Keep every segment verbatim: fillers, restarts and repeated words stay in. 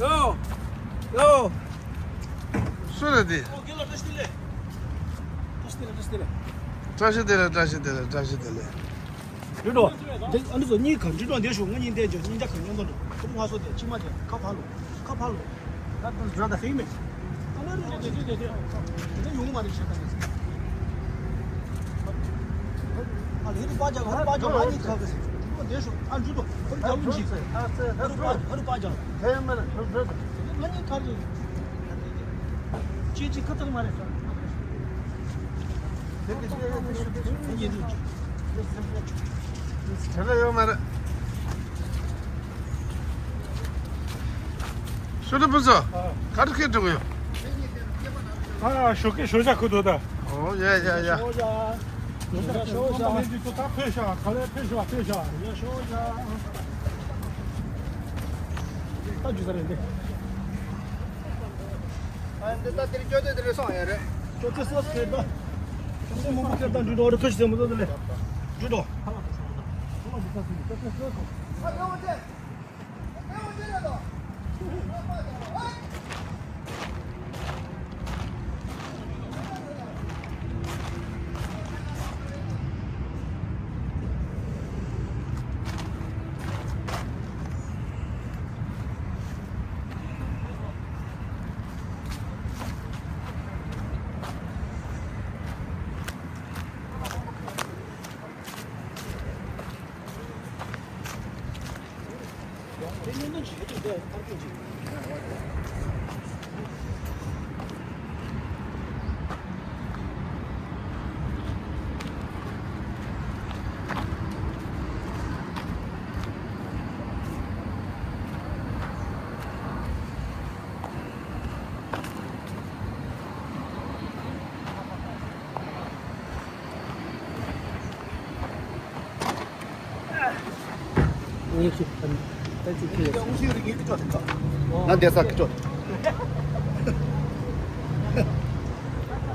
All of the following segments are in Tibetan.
ཡོ། ཡོ། སུ་རེད་དེ། བཀྲ་ཤིས་བདེ་ལེགས། བཀྲ་ཤིས་བདེ་ལེགས། བཀྲ་ཤིས་བདེ་ལེགས། བཀྲ་ཤིས་བདེ་ལེགས། འགྲིག་འགྲོ། འདི་ཨ་ནི་ཚོ་གཉིས་ག་འགྲིག་འགྲོ། འདི་ཤོག་ང་གཉིས་བསྡད་འཇོག་གཉིས་ཆ་ག་མཉམ་དུ་འགྲོ། ཁོ་ང་སོ་དེ་ཕྱི་མ་དེ་ཁ་ཕར་ལོག་ཁ་ཕར་ལོག་ད་འགྲོ་ད་ཟིག་མེད། ཨ་ལ་རེ་རེ་རེ་རེ་རེ། དེ་ཡོང་མ་རེད་ཤ་ད་རེད། ཨ་ལ་ཧེ་རུ་པ་ཇག་ཧ་རུ་པ་ཇག་ང་གཉིས་ཁ་གི་ཟིག་འགྲོ་འདི་ཤོག་ཨ་འགྲིག་འགྲོ། ཧ་རུ་ཇག་ལུང་ཞིག་ཧ་རུ་པ་ཧ་རུ་པ་ཇག་ང་གཉིས་ཁ་རེད། ཅི་ཅི་ཁ་ཐག་མ་རེད། དེ་ལ་ཡོད་མ་རེད། ཤུ་ཏུ་བུ་ཚོ། ག་རེ་ཁྱེར་འགྲོ་གི་ཡོད། ཨ་ཞོགས་ཀས་ཞོགས་ཇ་ཁུ་དོ་ད། ཨོ་ཡ་ཡ་ཡ། ཞོགས་ཇ། ཞོགས་ཇ། ཞོགས་ཇ། ད་ཕེབས་ཤག་ག་ལེར་ཕེབས་ཤག་ཕེབས་ཤག་ཡ་ཞོགས་ཇ། ད་རྒྱུ་ས་རེད་འདི། ཨ་འདི་ད་དེར་སྐྱོ་དེ་དེ་རེད་སོང་ཡ་རེད། སྐྱོ་དེ་སོ་སོ་ཁེར་ད། ཁྱོད་ཚོ་མང་པོ་ཁེར་ད་འགྲུལ་འགྲོ་རེ་ཁུ་ཞིག་ཟེར་མི་འདུག་དེ་ལས། འགྲུལ་འགྲོ། ང་བསྡད་ས་ཁི་ཅོ།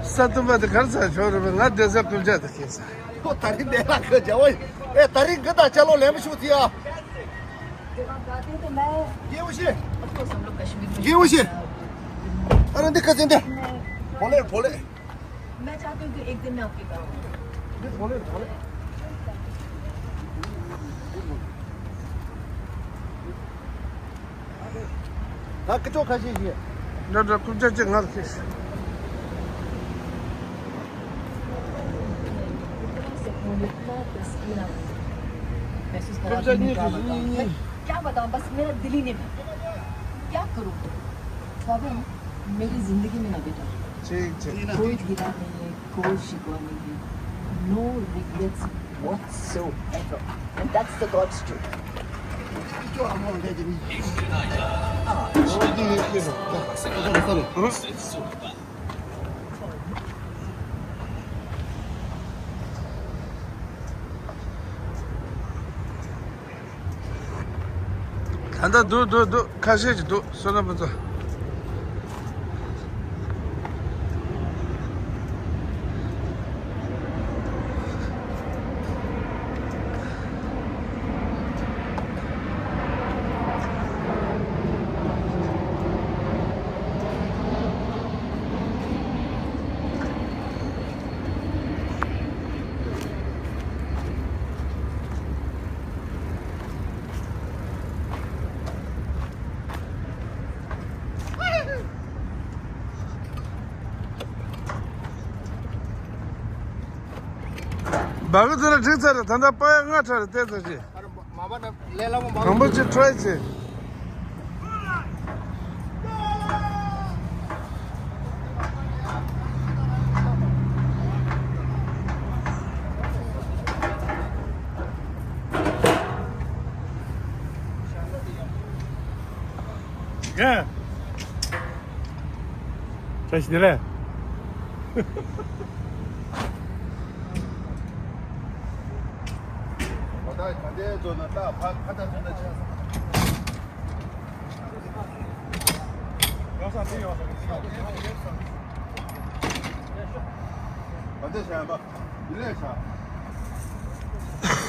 ས་སྟོན་པ་དེ་གར་ཚར་ཆོག་རེད་པས། ང་བསྡད་ས་ཀུན་ཆ་དེ་ཁེལ་ས། ཁོ་ད་རིང་འདས་ལ་ཁ་རྒྱ་བ་ཡིན། ཨེ་ད་རིང་གི་ད་ཅ་ལོ་ལེན་མི་ཤུགས་ཐི་ཡ། རྒན་འོ་ཤེ། རྒན་འོ་ཤེ། ཨ་ར་འདི་ཁ་ཟིན་ཏེ། བོ་ལེ་བོ་ལེ། मैं चाहती हूँ कि एक दिन मैं आपके गाँव आऊँ। འདི་བོ་ལེ་བོ་ལེ། ད་ཀི་ཅོ་ཁ་ཤས་ཤིག་འདྲ་འདྲ་རྐུབ་ཀྱག་ཅིག་ངར་ཤིག महसूस कर रहा हूँ, क्या बताऊँ, बस मेरा दिल ही नहीं मानता। क्या करूँ? बाबा, मेरी जिंदगी में ना बेटा, ठीक, ठीक। कोई गिला नहीं है, कोई शिकवा नहीं है। No regrets whatsoever. And that's the God's truth. ད་ལྟ་འདུག་འདུག་འདུག་ཁ་ཤས་ཅིག་འདུག་བསོད་ནམས་ཕུན་ཚོགས། སྦ་གི་ཚོ་ལ་འགྲིག་ཚར་རེད། ད་ལྟ་པ་ཡ་ལྔ་ཁྲ་རེད། བལྟས་ཚར་ཅིག་མ་པ་ན་ལས་སླ་པོ་མ། དང་པོ་ཅིག་ཁྲའི་བྱེད། རྒན། བཀྲ་ཤིས་བདེ་ལེགས། ད་ད་ལྟའི་མདོ་ན་ད་ཕ་ཁ་ད་ཐོན་ད་ཆགས་སོང་། ཡོང་ས་དེ་ཡོང་ས་དེ་ཡོང་ས། ད་ལྟའི་བྱ་བ་འདི་ལས་བྱ།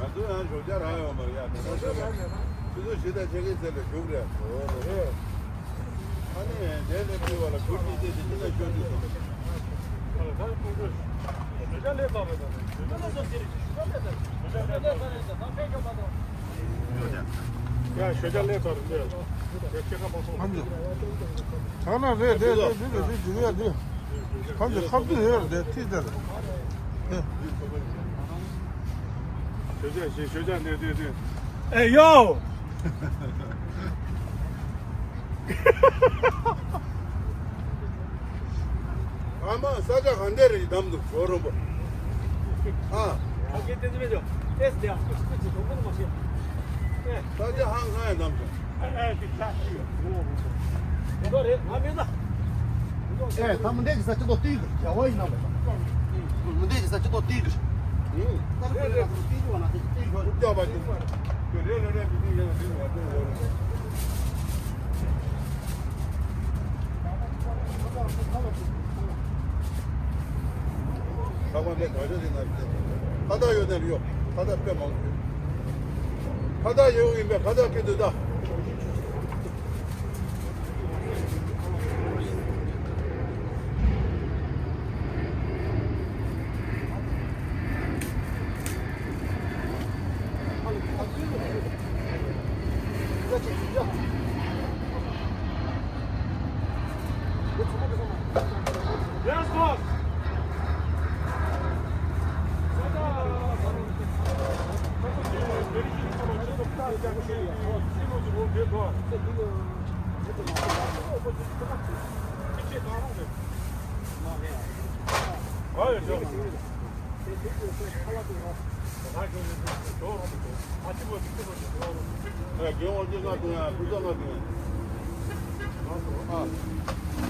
ང་ཚོ་ཡང་ཞོགས་ཇ་རག་ཡོད་མ་རེད་ཡ། ཆུ་ཚོད་བཞི་དང་ཕྱེད་ཀའི་ཚད་ལ་བཞུགས་རེད། ཨ་ནི་དེ་ནས་ཕུལ་བ་ལ་གུར་གཅིག་བཅས་ཏེ་ཅི་ན་ཤོར་དུས་སོང་། ཡ་ཞོ་ཇ་ལས་ཚར་འདི། ཡ་ཁྱེད་ཁ་པར་སོང་། ཐང་ན་རེད་རེད་རེད་རེད་རེད་རེད་རེད། ཁམས་ཀྱི་ཁ་བསྡུ་ཡོད་རེད་ཐིག་དེར། ཞོ་ཇ་ཞེས་ཞོ་ཇ་འདི་འདི་འདི། ཨེ་ཡོ། ཨ་མ་ས་ཆ་གང་འདྲ་རེད་བདམས་འདུག་ཞོ་རོམ་པོ། ཨ། ཨ་ཀེ་ཏེ་ཙི་མེ་ཇོ། ཨེ་སི་ཏེ་ཨ་ཀེ་ཏེ་ཙི་ཏོ་ཀོ་ནོ་མ་ཤེ། ཨེ། ས་ཆ་ཧང་སང་ཡང་བདམས་སོང་། ཨེ་ཨེ་ཏི་ཆ་ཤི་ཡོད། འདི་རེད་ང་མེད་ན། ཨེ་ད་མི་འདྲ་གི་ས་ཆ་ཏོ་ཏི་གི་རྒྱ་བ་ཡིན་ན་མེད་ན། མི་འདྲ་གི་ས་ཆ་ཏོ་ཏི་གི། ཨུ། ཏར་ཀོ་ལ་ཏོ་ཏི་གི་བ་ན་ཏི་གི་ཏི་གི། རྒྱ་བ་ཏི་གི། རེ་རེ་རེ་ཏི་གི་ཡང་ཏི་གི་བ་ཏི་གི། ཁ་པར་དེ་ག་ཚོད་ཡིན་ན་རེད། ཁ་བཏགས་ཡོད་ན་ཡོད། ཁ་བཏགས་དཔེ་མང་པོ་ཡོད། ཁ་བཏགས་ཡོད་ཡིན་པས་ཁ་བཏགས་ཁྱེར་དུ་ད།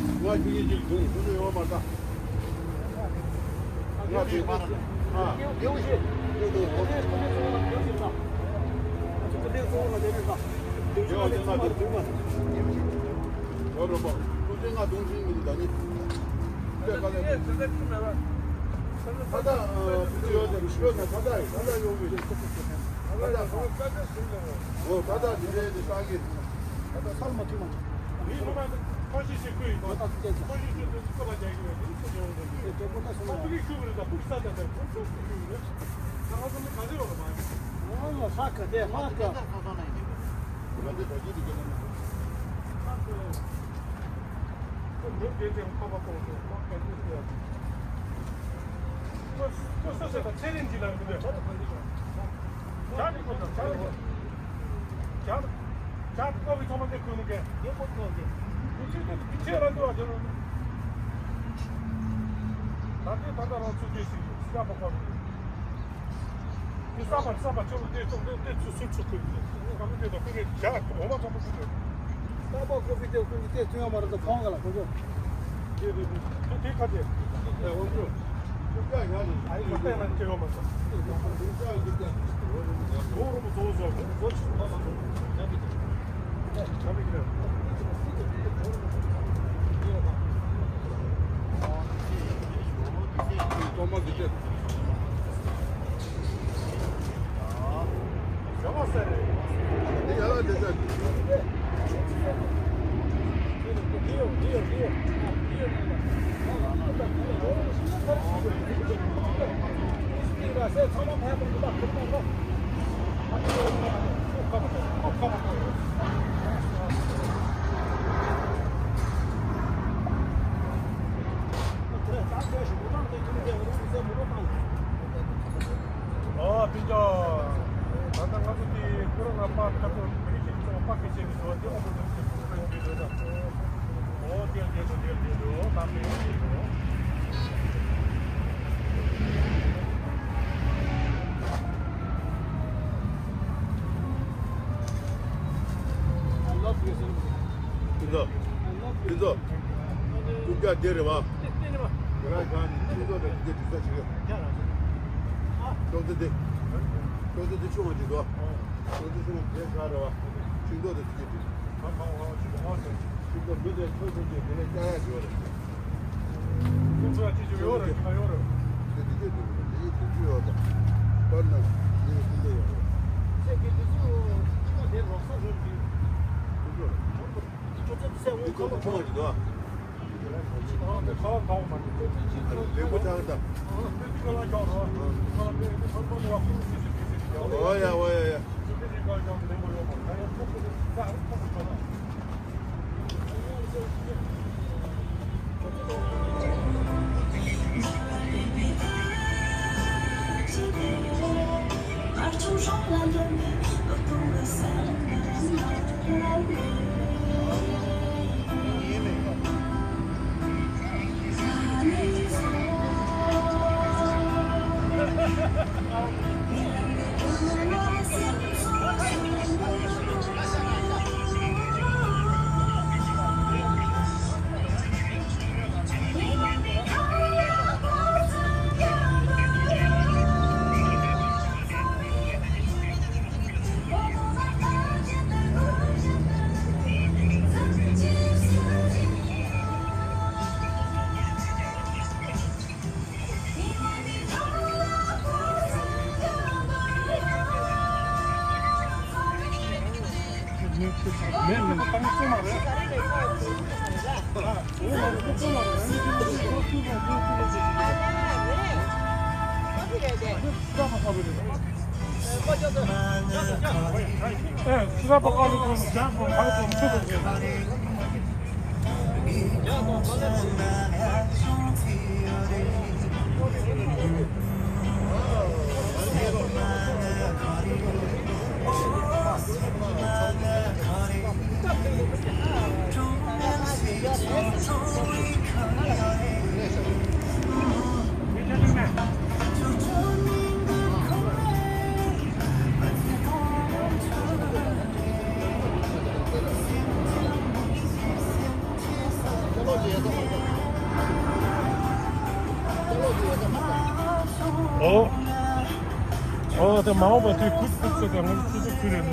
ང་ཁྱོད་ཀྱི་ཅིག་འདུག་ཁྱོད་ཚོ་ཡོང་བ་མ་ལྟ། ང་ཚོའི་ཨ། ཡོང་ཞེས། ཡོང་དུས་ཁོ་ཚོའི་གཙོ་བོ་ལ་ཡོང་ཞེས་ལྟ། ང་ཚོ་ཁོ་ཚོའི་གཙོ་བོ་ལ་ཡོང་ཞེས་ལྟ། ཡོང་ཞེས་ལྟ། ཡོང་ཞེས་ལྟ། ཡོང་རོགས་པ། ཁོ་ཚོས་ང་གདོང་ཞིག་མི་འདུག་ད་ནི། ད་ད་ད་ད་ད་ཡོད་དེ་ཤོད་ན་ད་ད་ད་ད་ཡོང་གི་རེད། ད་ད་ད་ད་འདི་འདྲའི་འདི་ལྟ་གི་རེད། ད་ད་ས་ལ་མ་ཐུག་མ་ཐུག་མི་ངོ་མ་ཁོ་ཤི་ཤི་ཁོས་ཡིན་ད། ཁོ་ཤི་ཤི་ཁོས་ཁོ་ལ་རྒྱག་གི་རེད། འདི་ཁོ་ཡོང་འདུག་ཁོ་ཤི་ཤི་ཁོས་ཡོང་འདུག་ཁོ་ཕ་གི་ཤུ་གི་རེད། ད་ཕུག་ས་ད་ད་ཁོ་ཤུ་ཤི་ཁོས་ཡོང་རེད། ད་ང་ཚོ་མི་ག་ཚོད་ཡོང་ལ་མ་ཡོང་། ཨོ་ལ་ཧ་ག་དེ་ཧ་ག་ང་ཚོ་ད་ཅི་དེ་ག་ནས་མ་ཁོ་ནོར་དེ་དེ་ཁོ་པ་ཁོ་ཁོ་ཁོ་ཁོ་ཁོ་ཁོ་ཁོ་ས་ས་ད་ཚེ་རིང་གི་ལ་ཁོ་ནས། ཇ་ནི་ཁོ་ད་ཇ་ནི་ཁོ། ཇ། ཇ་ཀོ་ཕི་ཚང་མ་དེ་ཁུར་ནི་ཀན། ཡོད་ཁོ་ཐོག་གི། ཁུར་ཆེ་དེ་ཁུར་ཆེ་ར་འདུག་ཨ་ཇ་རོ། ད་དེ་ད་ད་རང་ཚུགས་རྒྱུ་ཞིག་ཡོད་སི་ཡ་པ་པ་རུ། དེ་ས་པ་ས་པ་ཆོ་རུ་དེ་ཚོ་དེ་དེ་ཚུ་སུ་ཚུ་ཁུར་དེ། གང་དེ་ད་ཁུར་རེ་ཇ་འོ་མ་ཚང་མ་ཁུར་རེ། ས་པ་ཀོ་ཕི་དེ་ཁུར་དེ་ཚུ་ཡ་མ་ར་ད་ཁོང་ག་ལ་ཁོ་ཚོ། དེ་དེ་དེ་དེ་ཁ་དེ། ཨེ་འོ་ཚོ། ཨོ་དེ་ཅོ། ད་ལྟ་ང་ཚོ་དེ་ཁོ་རང་ང་པ་ཁ་ཚོ་བི་རི་ཤི་ཚོ་པ་ཁེ་ཆེ་ནི་ཚོ་དེ་ཨོ་ཁོ་ཚོ་ཁེ་ཚོ་ཡོང་གི་རེད་ད། ཨོ་དེ་དེ་ཚོ་དེ་དེ་ཚོ་ད་དེ་ཡོང་གི་རེད། དེ་ཚོ། དེ་ཚོ། ཀུན་ཀྱག་དེ་རེད་བ། དེ་རང་གང་ནི་ཁྱིམ་ཚང་དང་དེ་གའི་དུས་ཚོད་ཞིག་རེད། ཅོག་ཙེ་དེ། ཅོག་ཙེ་དེ་ཆུང་བ་ཅིག་འདུག་ཅོག་ཙེ་ཆུང་བ་དེ་ཤ་རེད་བ། ཁྱིམ་ཚང་དང་དེ་གའི་དུས། ཁྱིམ་ཚང་མི་དེ་ཆོས་ཆོས་ཀྱི་དེ་ལས་ཀྱང་ཡག་ཡོད་རེད། ཁྱིམ་ཚང་ཅི་ཞིག་ཡོད་རེད། ཅི་ཡོད་རེད། དེ་དེ་གའི་དུས་དེ་ཡི་དུས་ཚོད་ཡོད་དང་། པར་ན་དེ་ཡི་དུས་ཚོད་ཡོད་རེད། ཁྱེད་ཀྱི་དུས་ཚོད་དེ་རོགས་ས་རེད་དུས། དུས་ཚོད་རེད། ཁྱོད་ཚོ་དེ་སེ་འོང་ཁ་ལོ་ཁོང་གི་དོ། ལེགས་པོ་ཆགས་ད། ཨོ་ཡ་ཨོ་ཡ་ཡ། ཨོ། ཨོ་ད་མ་འོངས་པ་དེ་ཁུར་ཁུར་ཚོ་དང་ང་ཚོ་ཚོ་ཁུར་རེད་ན།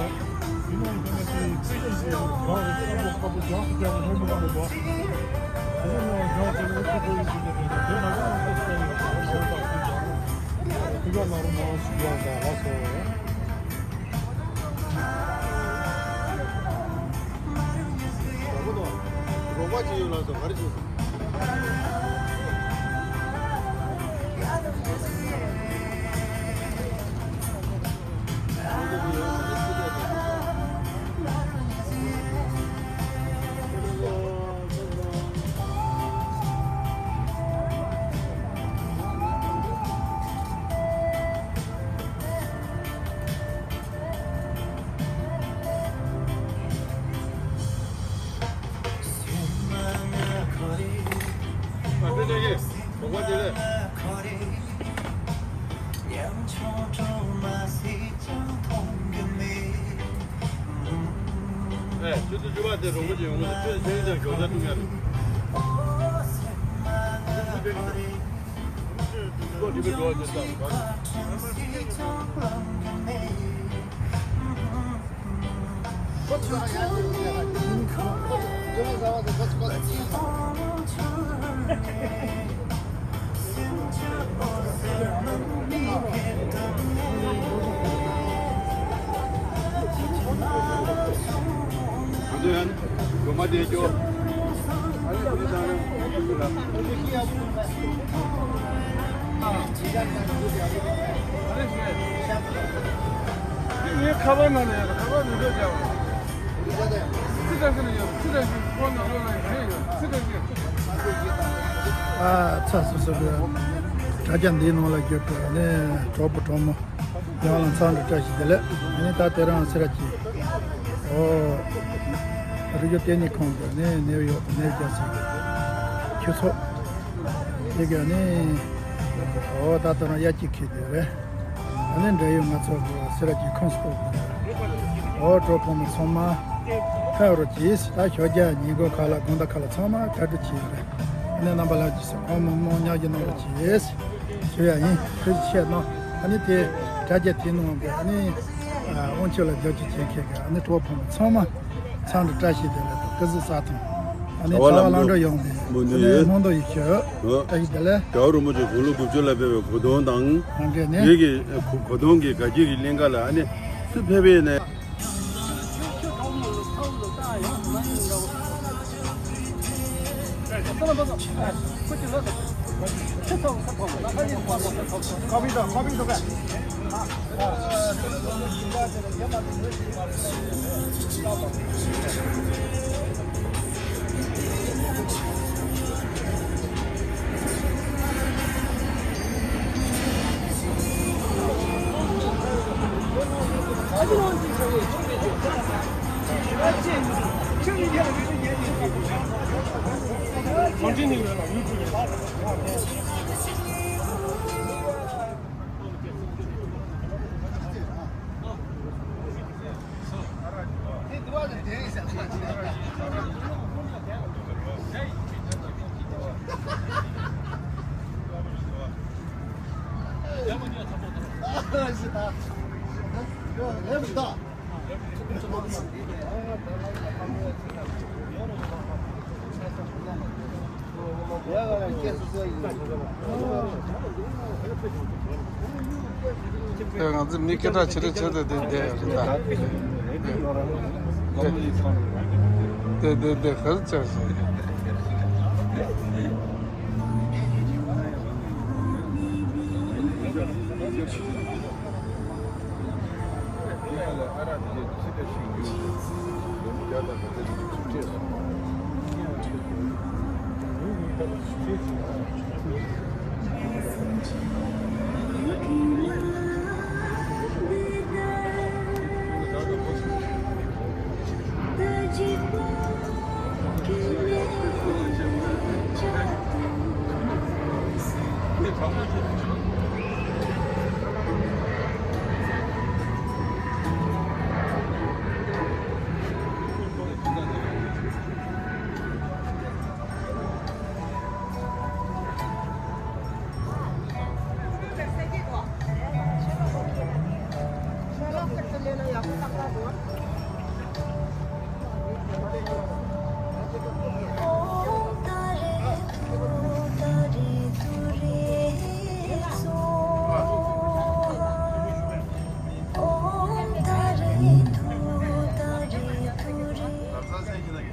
དེ་ནང་དེ་ནང་དེ་ཚེ་ཡིན་ཟེར་ཡང་གང་རེད། ཁ་པོ་ཁ་པོ་ལྗང་སུ་ཀྱང་ངོ་མི་ལ་མི་འདུག་དེ་ནང་ལྗང་སུ་ངོ་ཁོ་ཁོ་ཡིན་ཟེར་ནས་དེ་ནང་དེ་ནང་དེ་ཚོ་ཡིན་ཟེར་ནས་ཁོ་ཁོ་ཡིན་ཟེར་ནས་ཁུར་ཁ་ནང་རུ་མང་ཞིག་ཡོང་ཟེར་ལ་སོ། རོགས་པ་ཅིག་ཡོད་ལགས་སོ། ག་རེ་བྱུང་སོང་། ཨེ། ཆུ་ཚོད་བཅུ་པ་དེ་རོགས་པ་ཅིག་ཡོང་གི་འདུག་ཆུ་ཚོད་ཆུང་ཆུང་མགྱོགས་ཚད་གཏོང་ཡ་རེད། ཁོ་དེ་བས་འགྲོ་བ་ཅིག་བཏང་བ། ང་ཚོ་ཡང་སྒྲོལ་མ་དེ་སྐྱོ། ཨ་ནི་ཁུ་ཚུར་བཏང་ན། ངའི་ཁ་པར་ནང་ནས་ཡོད། ཁ་པར་མི་འདུག་ཀྱང་། ཚིག་བཀྲ་ཤིས་ལ་ཡོད། ཚིག་བཀྲ་ཤིས་ཁོ་ནང་ལོགས་ལ་ཡོད། ཚིག་བཀྲ་ཤིས། ཨ་ཚ་སོ་སོ་གི་དྲ་རྒྱ་འདིའི་ནང་ལ་བརྒྱུད་པའི་ནས་གྲོགས་པོ་གྲོགས་མོ་ཡོངས་ལ་འཚམས་འདྲི་བཀྲ་ཤིས་བདེ་ལེགས། ཨ་ནི་ད་དེ་རིང་སེ་ར་བྱེས་ཨོ་རི་རྒྱུད་ལྟེ་གནས་ཁང་གི་ནས་ནེའུ་ཡོག་ནེའུ་ཇར་སི་གི་ཁྱུ་ཚོགས་དེ་ག་ནས་ཨོ་ད་དེ་རིང་དབྱར་སྐྱིད་འཁེལ་བསྡད་རེད། ཨ་ནི་འབྲེལ་ཡོད་ང་ཚོ་གི་སེ་ར་བྱེས་ཁོངས་སུ་གཏོགས་པའི་ཨོ་གྲོགས་པོ་མོ་ཚང་མ་ཕེབས་རོགས་གྱིས། ད་ཞོགས་ཇ་ཉིན་གུང་ཁ་ལག་དགོང་དག་ཁ་ལག་ཚང་མ་གྲ་སྒྲིག་བྱས་ཡོད་རེད། ཨ་ནི་རྣམ་པ་ལྷན་རྒྱས་སུ་ཁོང་མོ་མོ་མཉམ་ཞུགས་གནང་རོགས་གྱིས་ཞུ་ཡ་ཡིན། ཐུགས་རྗེ་ཆེ་གནང་། ཨ་ནི་དེ་དྲ་རྒྱ་དེའི་ནང་གི་ཨ་ནི་ཨ་དབང་ཕྱུག་ལ་རྒྱབ་སྐྱོར་བྱེད་མཁན་གྱི་ཨ་ནི་གྲོགས་པོ་མོ་ཚང་མ་འཚམས་འདྲི་བཀྲ་ཤིས་བདེ་ལེགས་དང་སྐུ་གཟུགས་བཟང་ཐང་། ཨ་ནི་གྲྭ་པ་ལམ་འགྲོ་ཡོང་བའི་ཨ་ནི་སྨོན་འདུན་ཡོད། ཞུ། བཀྲ་ཤིས་བདེ་ལེགས། རྒྱལ་བ་རིན་པོ་ཆེ་དགུང་ལོ་དགུ་བཅུ་ལ་ཕེབས་པའི་གོ་སྟོན་དང་། ལྷན་རྒྱས་ནས། དེ་གི་གོ་གོ་སྟོན་གྱི་དགའ་སྐྱིད་ཀྱི་གླིང་ག་ལ་ཨ་ནི་སུ་ཕེབས་པའི་ནས། ང་ཚོ་མི་སྐད་གྲགས་ཆེ་རེ་ཆེ་རེ་དེ་བསྡད་ཡོད་རེད་ད། དེ་དེ་དེ་ག་རེ་བྱས་ཤིང་།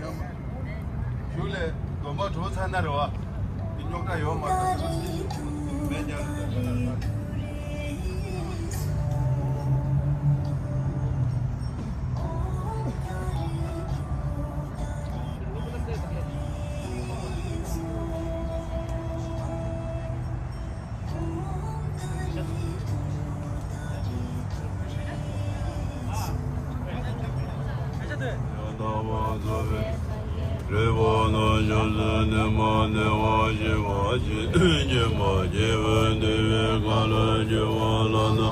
གཞུག་ལས་སྡོམ་པ་གྲོལ་ཚར་ན་རེད་བ། དེ་རྙོག་དྲ་ཡོད་མ་རེད་ཟེར་བ་ཞིག་མེད་ཀྱང་རེད། རིག་པ་ནི་ཆོས་སུ་གནས་མ་གནས་པ་ཞི་བ་ཅན། སྐྱེ་མ་སྐྱེས་པ་འདུལ་བའི་ཁ་ལོ་སྒྱུར་བ་ལ་ན།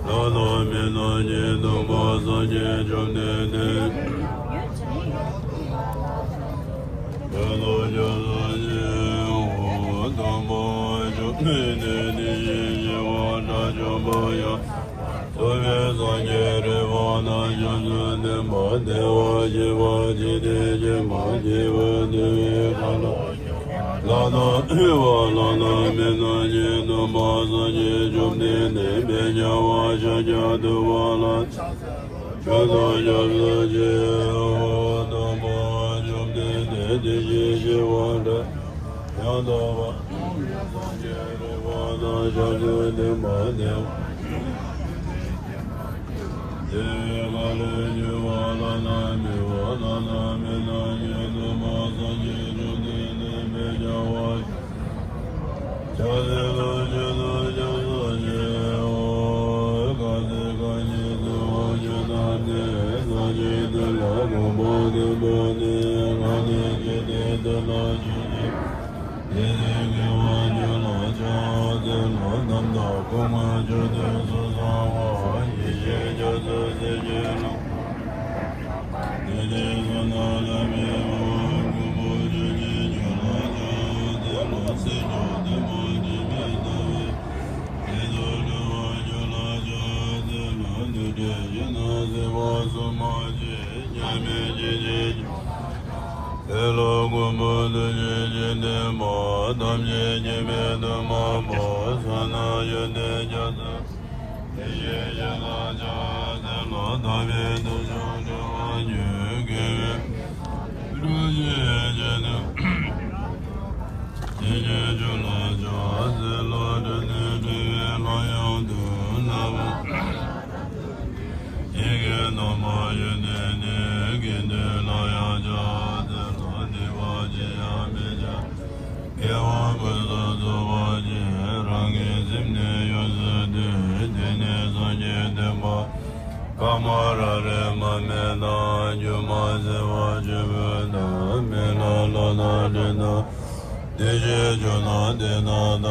ལ་ན་མི་སྣང་ཉིད་སྟོན་པ་སངས་རྒྱས་བཅོམ་ལྡན་འདས། ཡང་དག་ཆོས་སུ་ཞི་བ་དམ་པ་བཅོམ་ལྡན་འདས་དེ་བཞིན་གཤེགས་པ་དགྲ་བཅོམ་པ་ཡང་དག་པར་རྫོགས་པའི་སངས་རྒྱས། རིག་པ་ནི་ཆོས་སུ་གནས་མ་གནས་པ་ཞི་བ་ཅན། སྐྱེ་མ་སྐྱེས་པ་འདུལ་བའི་ཁ་ལོ། ལ་ན་ཧེ་བ་ལ་ན་མི་སྣང་ཉིད་སྟོན་པ་སངས་རྒྱས་བཅོམ་ལྡན་འདས། དཔེ་བྱ་བ་ཤཱཀྱ་ཐུབ་པ་ལ། ཡང་དག་ཆོས་སུ་ཞི་བ་དམ་པ་བཅོམ་ལྡན་འདས་དེ་བཞིན་གཤེགས་པ་དགྲ་ཡང་དག་པར་རྫོགས་པའི་སངས་རྒྱས། རིག་པ་ནི་ཆོས་སུ་གནས་མ་གནས་པ། དེ་བས་ཁ་ལོ་སྒྱུར་བ་ལ་ན་མི་བ་ལ་ན་མི་སྣང་ཉིད་སྟོན་པ་སངས་རྒྱས་བཅོམ་ལྡན་འདས། དཔེ་བྱ་བ་ཆ་ཚད་ལ་ཆོས་རྣམས་ཀྱང་སུ་ཞི་བའོ། གལ་ཏེ་གང་ཞིག་སུ་བ་ཆོས་རྣམས་ནི། སངས་རྒྱས་དེ་ལ་གོམས་པར་འདོད་པ་ནི། གང་ནི་འཇིག་རྟེན་འདི་ན་ཆོས་ཀྱི་དེ་ནི་དགེ་བ་ཆོས་ལ་ཕྱག་འཚལ་ལོ། རྣམ་དག་སྐུ་མངའ་མཆོད་རྟེན་སུ་བསམ་པ། ཡེ་ཤེས་རྒྱ་མཚོའི་གསེར་གྱི་ཀློང་། དེ་ནས་བསོད་ནམས་ལྷ་མིའི་དབང་། མགོན་པོ་ཆོས་ཀྱི་རྒྱུད་ལ་ཕྱག་འཚལ་ལོ། སྲས་མཆོག་ལྡན་མ་དྲི་མེད་ལྟ་བུའི། རྗེས་སུ་འགྲོ་བ་ཀུན་ལ་ཕྱག་འཚལ་ལོ། འདུས་བྱས་གཞན་དང་བསྲེས་པ་སུ་མ་མཆིས། མཉམ་མེད་རྗེ་བཙུན་མཆོག་ལ་ཕྱག་འཚལ་ལོ། མགོན་པོ་ཐུགས་རྗེ་ཆེ་ལྡན་མ། ཐམས་ཅད་མཁྱེན་པའི་གདུང་མ་མོ། བསོད་ནམས་ཡོན་ཏན་རྒྱ་མཚོ། དེ་བཞིན་གཤེགས་ལ་ཕྱག་འཚལ་ལོ། དག་པའི་ཐུགས་མཆོག་འགྲོ་བ་ཀུན། དགེ་བའི་བསྐུལ་ཞིང་རྗེས་སུ། དེ་ཉིད་མཆོག་ལ་ཕྱག་འཚལ་ལོ། སྒྲུབ་ནས་སྒྲུབ་པའི་ལྷ་ཡང་དུ་བསྔགས་པ། ཡི་གེ་དང་པོ་ཡོན་ཏན་ནི། དགེ་འདུན་ལ་ཡང་ཕྱག་འཚལ་ལོ། སྡིག་པ་ཅི་ཡང་མི་བྱ། དགེ་བ་ཀུན་སུ་རྫོགས་པར་བྱེད། རང་གི་སེམས་ནི་ཡོངས་སུ་འདུལ། དེ་ནས་སངས་རྒྱས་བསྟན་པ། ཀ་མ་ར་རེ་མ་མེ་དང་། སྒྱུ་མ་བྱེ་བ་བཅུ་པོ་དང་། མི་ལ་ལོ་དང་འདྲེ་དང་། དེ་བཞིན་ཆོས་རྣམས་དེ་དག་དང་།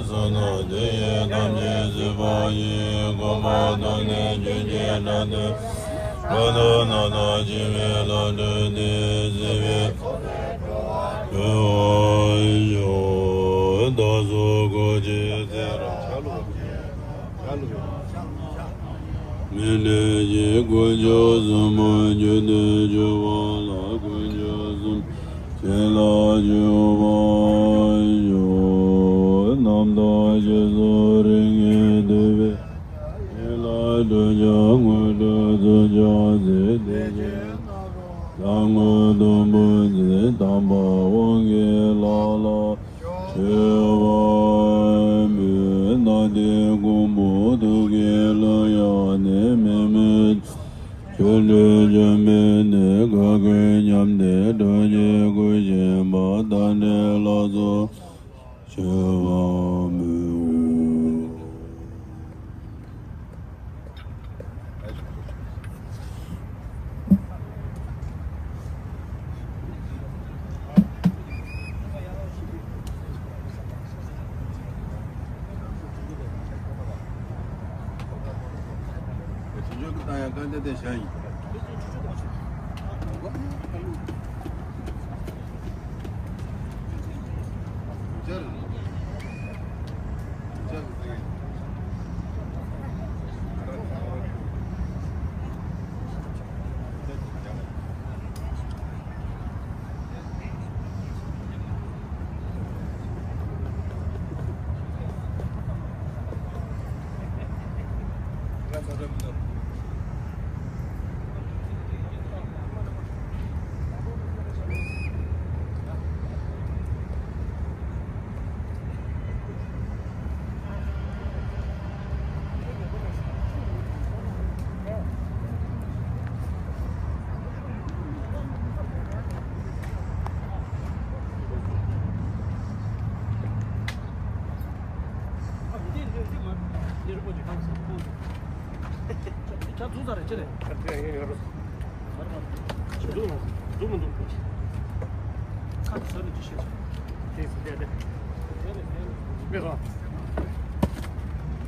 བསོད་ནམས་དེ་ཡིས་ཐམས་ཅད་གཟིགས་པ་ཡི། གོ་འཕང་ཐོབ་ནས་རྒྱུན་གྱི་སྒྲ་དོན། འགྲོ་དོན་རྣམས་དང་འཆི་བའི་ལམ་བསྒྲུབས་ཏེ། སྲིད་པའི་འཁོར་བའི་འགྲོ་བ་སྤྱོད་པར་ཤོག། བདག་སོགས་འཁོར་བཅས་ཚེ་རབས་མི་འདྲ་བཞིན། དཀོན་མཆོག་གསུམ་མོ། རྒྱུ་དེ་སྤྱོད་པ་ལ། དཀོན་མཆོག་གསུམ་ཆོས་ལ་སྤྱོད་པར་ཤོག། རྣམ་དག་སྤྱི་གཙུག་རིགས་ལྔའི་ཐུབ་པས། ཡིད་ལ་སྤྲོ་བྱ་དངོས་གྲུབ་ཐོབ་བྱ་ཚེ། བདེ་ཆེན་ནམ་རོ་ཟ་དངོས་སྡོང་པོ་ཆེ། དམ་པ་དབང་གི་ལྷ་ལ་མཆོད་པར་འབུལ། སྣ་ལྡན་ཀོང་བུ་ཐུགས་ཀྱི་ཀླུ་དབྱངས་ནི། མི་མེད་ཆོ་འཕྲུལ་འཇོམས་པའི་གནས། གང་གིས་ཉམས་ཏེ་སྒྲོལ་གྱིས་བཀུག་བཞིན་པ། དེ་འདྲའི་ལྷ་ཚོགས་མཆོད་པར་འབུལ། རེད་ཅི་རེད། འདུག་མི་འདུག་ཁ་ཟ་ནས་ཅི་བཤད་ཆོག་དེ་ཟིན་བསྡད་དེ། མེད་སོང་།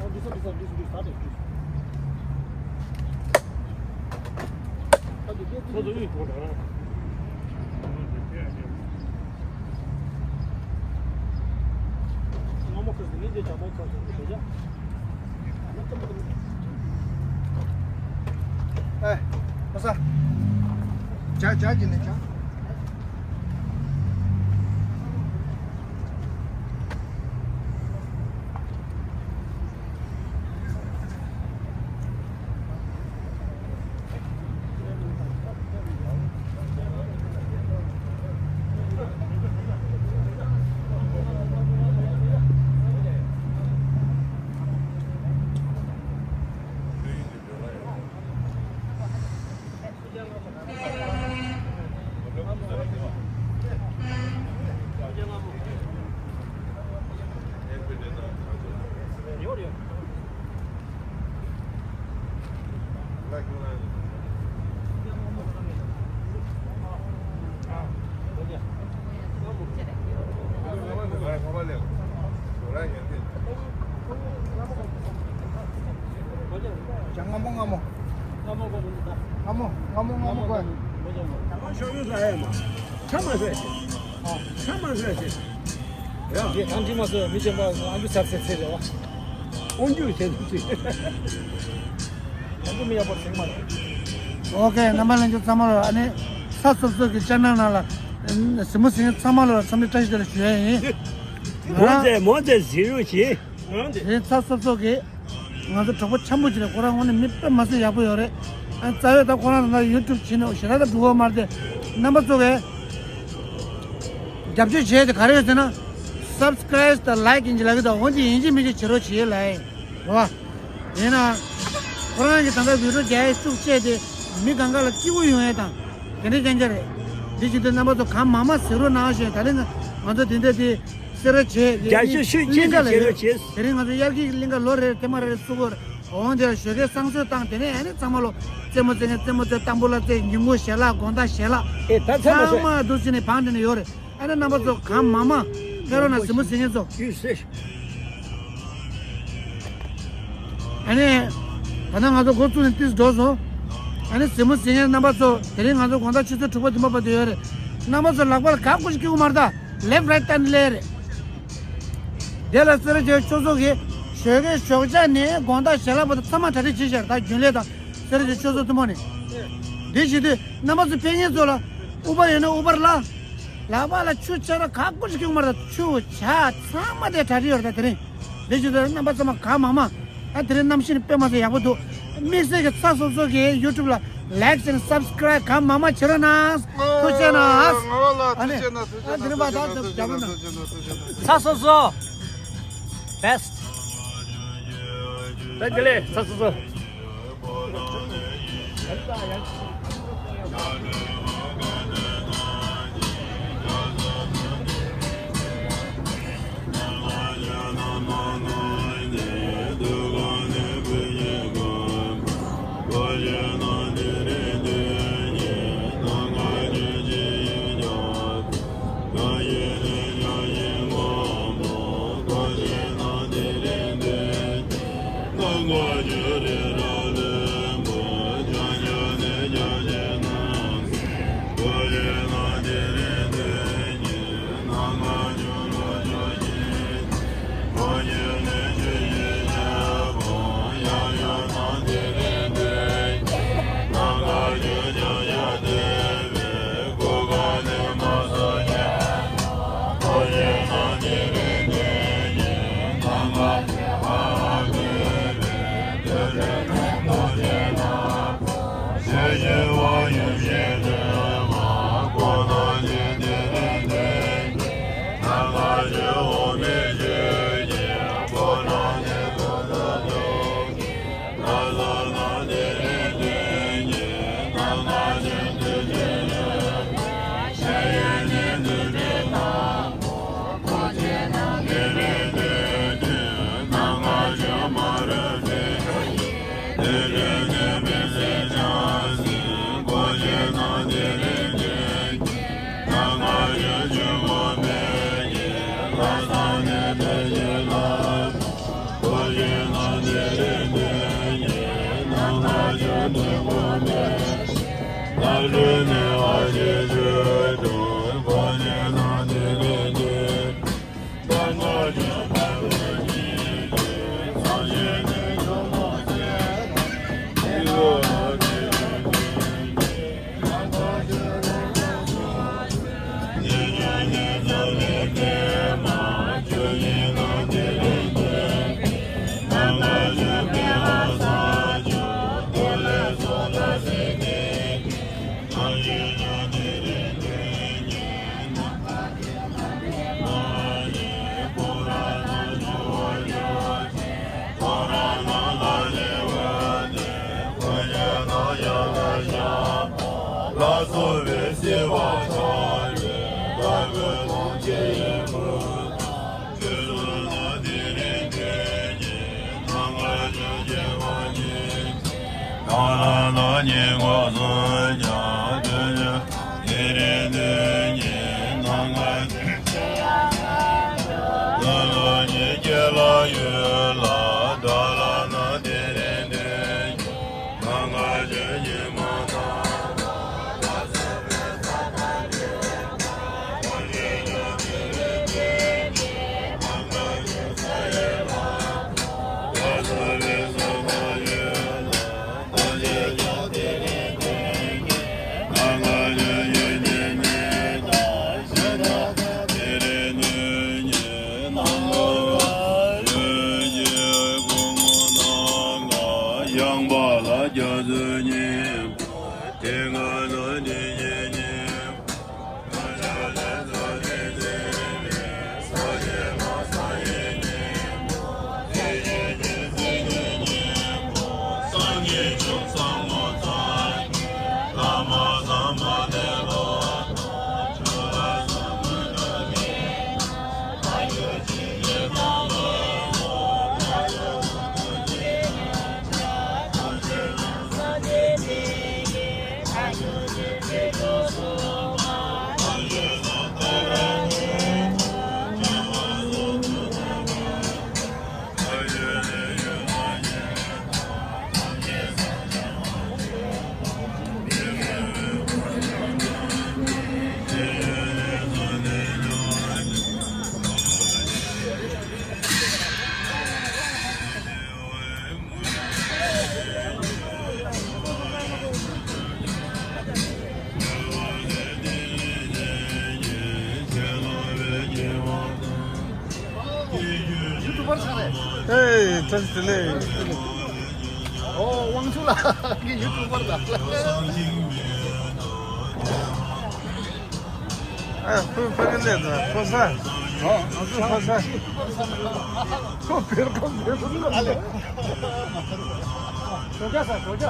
ཨ་འདི་ས་འདི་ས་འདི་ས་འདི་ས་འདི་ས། ཁོ་ཚོ་གཡུག་གོ་དང་། ཨེ། ཕོ་ས། ཇ་ཇ་གྱིས་ནས་ཇ། ཇ་སྔ་མོ་སྔ་མོ། སྔ་མོ་སྔ་མོ་སྔ་མོ་དགོས། ཤོག་ཡུལ་ལ་ཡ་མ། ཆ་མ་ཟད་ཤེས། ཆ་མ་ཟད་ཤེས། ཡ། ཡེ་ཐང་ཅི་མ་ཟད་མི་ཆེན་པ་ཨ་འཇུ་ཚར་ཚེ་ཚེ་རེད་བ། ཨོན་ཇུ་ཚེ་ཚེ། ཨོན་ཇུ་མི་ཡག་པོ་ཚེ་མ་རེད། ཨོ་ཁེ། རྣམ་པ་ལྷན་རྒྱས་ཚང་མ་ལ་ཨ་ནི་ས་སོབ་སོབ་ཀྱི་ཅེ་ནལ་ནང་ལ་གཟིགས་མོ་གཟིགས་མཁན་ཚང་མ་ལ་འཚམས་འདྲི་བཀྲ་ཤིས་བདེ་ལེགས་ཞུ་ཡ་ཡིན། མོ་ཙེ་མོ་ཙེ་གཟིགས་རོགས་གྱིས། དེ་ས་སོབ་སོབ་ཀྱི། ང་ཚོ་གྲོགས་པོ་འཆམ་པོ་ཅིག་རེད། ཁོ་རང་དངོས་གནས་མི་དཔེ་མ་སྲིད་ཡག་པོ་ཡོད་རེད། ཨ་རྩ་བའི་ད་ཁོ་རང་ད་ཡུ་ཊུབ་བྱས་ནས་ཞེ་དྲག་ད་འགྲོ་གི་མ་རེད་དེ། རྣམ་པ་ཚོ་གས་རྒྱབ་སྐྱོར་བྱས་ཏེ་ག་རེ་ཡོད་ཟེར་ན། སབ་སི་ཀ་རའིབ་དང་ལའིཀ་ཡིན་གྱི་ལབ་ཀྱི་འདུག་འོན་ཏེ་ཡིན་གཅིག་མིན་གཅིག་བྱེད་རོགས་བྱེད་ལབ་ཡིན། རེད་བ། ཡིན་ན། ཁོ་རང་གིས་ད་ལྟ་བི་ཌིའོ་རྒྱག་ཡས་ཤུགས་བཅས་ཏེ་མི་གང་ག་ལ་སྐྱིད་པོ་ཡོང་ཡས་དང་། དེ་འདྲའི་རྐྱང་རྐྱང་རེད། འདི་བྱེད་དུས་རྣམ་པ་ཚོ་གང་མང་མང་གཟིགས་རོགས་གནང་ཞེས། ད་རིང་ང་ཚོ་དེ་འདྲ་དེ། སེ་ར་བྱེས། རྒྱ་ཆེ་ཤོས་གླིང་ག་ལ་ཡོད། དེ་རིང་ང་ཚོ་དབྱར་སྐྱིད་གླིང་ག་ལོ་རེར་ཐེངས་མ་རེ་རེ་ཚུགས་ཀྱི་ཡོད་རེད། འོང་དེ་ཞོགས་ཀས་བསང་གསོལ་བཏང་། དེ་ནས་ཨ་ནི་ཚང་མ་ལོ་རྩེད་མོ་རྩེ་མཁན་རྩེད་མོ་རྩེ། དམ་བུ་ལ་རྩེ། ཉིན་གུང་ཞལ་ལག་དགོང་དག་ཞལ་ལག་ཨེ་ད་ཚང་མ་ཚང་མ་འདུག་བྱས་ནས་བང་སྒྲིག་ནས་ཡོད་རེད། ཨ་ནི་རྣམ་པ་ཚོ་གང་མང་མང་ཕེབས་རོགས་གནང་། གཟིགས་མོ་གཟིགས་མཁན་ཚོ། ཨ་ནི། ད་ལྟ་ང་ཚོ་འགོ་བཙུགས་ནས་ཏིས་འགྲོ་སོང་། ཨ་ནི་གཟིགས་མོ་གཟིགས་མཁན་རྣམ་པ་ཚོ། དེ་རིང་ང་ཚོ་དགོང་དག་ཆུ་ཚོད་དྲུག་པ་བདུན་པ་བར་དུ་ཡོད་རེད། རྣམ་པ་ཚོ་ལག་པ་ལ་ག་ཀུ་ཅིག་སྐྱེ་གི་མ་རེད་ད། ལེབ་རའིཊ་ཏན་ལེ་རེད། དེ་ལ་སེ་ར་བྱེས་ཆོས་ཚོགས་ཀྱིས་ཞོགས་ཀའི་ཞོགས་ཇ་ནས་དགོང་དག་ཞལ་ལག་བར་དུ་ཚང་མ་གྲ་སྒྲིག་བྱས་ཤག་ད་རྒྱུན་ལས་དང་སེ་ར་བྱེས་ཆོས་ཚོགས་ཐུན་མོང་ནས། འདི་བྱེད་དུས་རྣམ་པ་ཚོ་ཕེབས་མཁན་ཚོ་ལ་དབུ་འཕར་ཡོད་ན་དབུ་འཕར་ལ། ལག་པ་ལ་ཆུ་ཆ་ར་ག་ཀུ་ཅིག་སྐྱེ་གི་མ་རེད། ཆུ་ཇ་ཚང་མ་དེ་གྲ་སྒྲིག་ཡོད་རེད་ད་དེ་རིང་། འདི་བྱེད་དུས་རྣམ་པ་ཚང་མ་གང་མང་མང་། ཨ་དེ་རིང་གནམ་གཤིས་ནི་དཔེ་མ་སྲིད་ཡག་པོ་འདུག་དམིགས་བསལ་གྱི་ཚ་སོབ་སོབ་ཀྱི་ཡུ་ཊུབ་ལ་ལའིཀ་དང་སབ་སི་ཀ་རའིབ་གང་མང་མང་བྱེད་རོགས་གནང་། ཐུགས་རྗེ་གནང་། ངོ་ལ་ཨ་ནི་ཐུགས་རྗེ་གནང་། ཨ་དེ་རིང་བ་ད་རྒྱབ་རོགས་གནང་། ཚ་སོབ་སོབ་བེ་སི་ཊི། ད་དེ་ལས་ཚ་སོབ་སོབ། ཉིད་དངོས་སུ་ཀྱང་དོན་བྱེད་དེ་རིང་དུས་ཀྱི་ནམ་མཁའ་ལ་ལོ་ཉིད་ཀྱི་ལ་ཡུལ་ལ་བདག་ལ་ན་དེ་རིང་དུས་ཀྱི་ནམ་མཁའ་ཆོས་ཉིད་མ་དང་ཡངས་པ་ལ་རྒྱ་མཚོའི་སྙིང་པོ། དེ་སྔ་ན་དེ་ཡི་སྙིང་པོ། ཡུ་ཊུབ་པར་ཆགས་རེད། ཨེ། བཀྲ་ཤིས་བདེ་ལེགས། ཨོ། དབང་ཕྱུག་ལགས་ཀྱི་ཡུ་ཊུབ་པར་དང་། ཨ། ཁོས་ཕ་གི་ལས་དང་ཁོ་ས། ཨོ། ཁོ་ས། ཁོ་བེར་ཁོ་བེར་ཁོ་ལ་ལས། ཞོགས་ཇ་ཟ། ཞོགས་ཇ།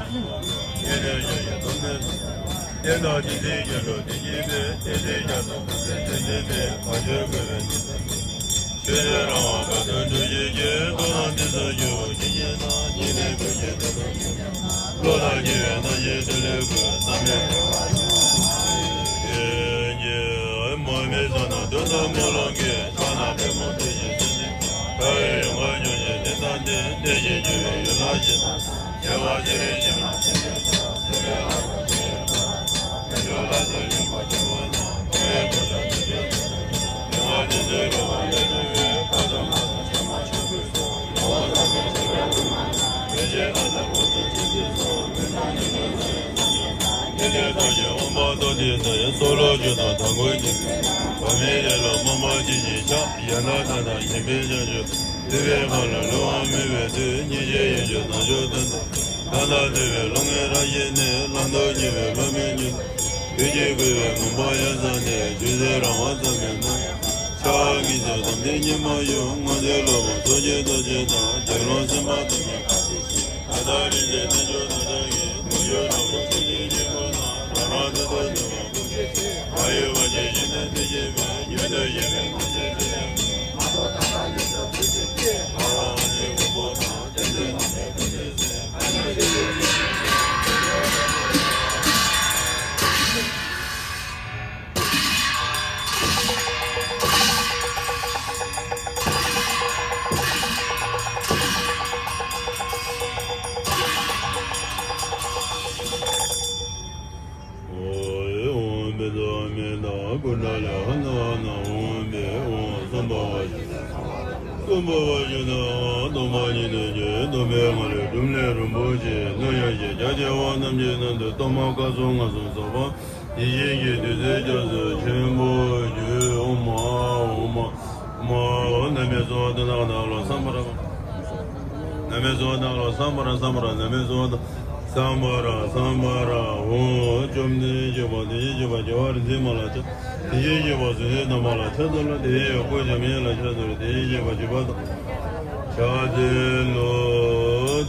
ཡེ་ཤེས་ཀྱི་བདུད་རྩི་རྒྱ་མཚོ་ཆེན་པོ་རྒྱུ། ཨོཾ་མ་ཨོཾ་མ་ཨོཾ་མ་ཨོཾ། ན་མེ་ཙོ་ཏ་ན་ན་ལོ་སམ་བྷ་ར། ན་མེ་ཙོ་ཏ་ལོ་སམ་བྷ་ར་སམ་བྷ་ར། ན་མེ་ཙོ་ཏ་སམ་བྷ་ར་སམ་བྷ་ར། ཨོཾ་བཅོམ་ལྡན་གཅིག་པུ་དེ་བཞིན་གཤེགས་པ་རྒྱལ་བ་རིག་འཛིན་མ་ལ་ཕྱག། དེ་བཞིན་གཤེགས་པ་རྫུ་འཕྲུལ་དམ་པ་ལ་ཕྱག་འཚལ་ལོ། དེ་བཞིན་གཤེགས་པ་སྐུ་འཇམ་དབྱངས་ལ་ཕྱག་འཚལ་ལོ། དེ་བཞིན་གཤེགས་པ་བྱིས་པ་དང་། ཕྱག་འཚལ་ལོ།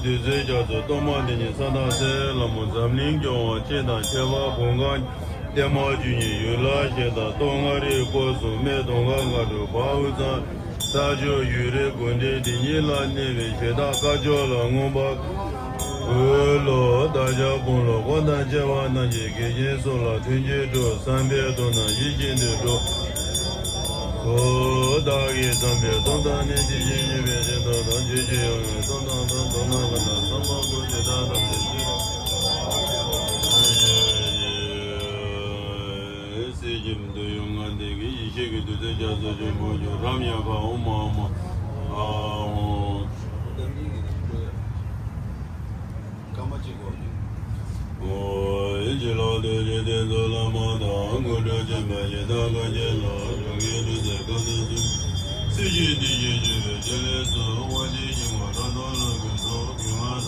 བདུད་རྩི་རྒྱ་མཚོ་གཏོར་མ་དེ་ཉིད་ས་བདག་སྲས་ལྷ་མོ་འཛམ་གླིང་སྐྱོང་བ་སྤྱི་དང་ཁྱད་པར་གོང་འོག་བརྟན་མ་བཅུ་གཉིས་ཡུལ་ལྷ་གཞི་བདག་སྟོད་མངའ་རིས་སྐོར་གསུམ་སྨད་གདོང་དཀར་མཁའ་འགྲོ་དཔའ་བོ་ཚང་། ས་ཕྱོགས་ཡུལ་རིས་དགོན་སྡེ་དེ་ཉིད་ལ་གནས་པའི་གཞི་བདག་སྐ་ཅོག་ལ་མངོན་པར། ལོ། བདག་ཅག་དགུང་ལོ་འཁོར་དང་བཅས་པ་རྣམས་ཀྱི་གེགས་རྐྱེན་སོགས་ལ་མཐུན་རྐྱེན་སྒྲུབ། བསམ་པའི་དོན་རྣམས་ཡིད་བཞིན་དུ་འགྲུབ། ཨོ། བདག་གིས་བརྩམས་པའི་གཏོརམ་དང་ནི། དེ་བཞིན་གཤེགས་པའི་མཆོད་པ་དང་། ཆོས་ཀྱི་ཡང་སྙིང་གཏོརམ་དང་། གཏོརམ་དང་མ་དང་། གཏོར་མ་ཀུན་ཏུ་བདག་བསམ་པའི་ཕྱིར། གསེར་སྐྱེམས་བསྟོད་ཡུལ་ལྔ་ལྡན་གྱི་ཡེ་ཤེས་ཀྱི་བདུད་རྩི་རྒྱ་མཚོ་ཆེན་པོ་ཆུ་རམ་ཡ་ཁ་ཨོཾ་མ་ཧཱ་མ་ཧཱ་ཨོཾ། ཀ་མ་ཅི་གོ་ནི། ཨོ། ཡིད་བཞིན་ལ་ཐུགས་རྗེ་ཐེག་མཆོག་བླ་མ་དང་། དངོས་གྲུབ་ཆེན་པོའི་ཡི་དམ་ལྷ་ཆེན་ལ། འགྲོ་ཀུན་འདུ་བྱེད་ཁམས་གསུམ་སེམས་ཅན་བདེ་སྐྱིད་སྤྱོད་པའི་ཕྲིན་ལས་སྩོལ། དབང་ཆེན་སྐྱེ་བོ་དགྲ་གདོན་ལ་ཕན་ཕྱིར། གེགས་མ་ཚོགས་དང་མི་ཚེ་རྒྱ་མཚོའི་ཚོགས། ཐོབ་པའི་ཆོས་ཀྱི་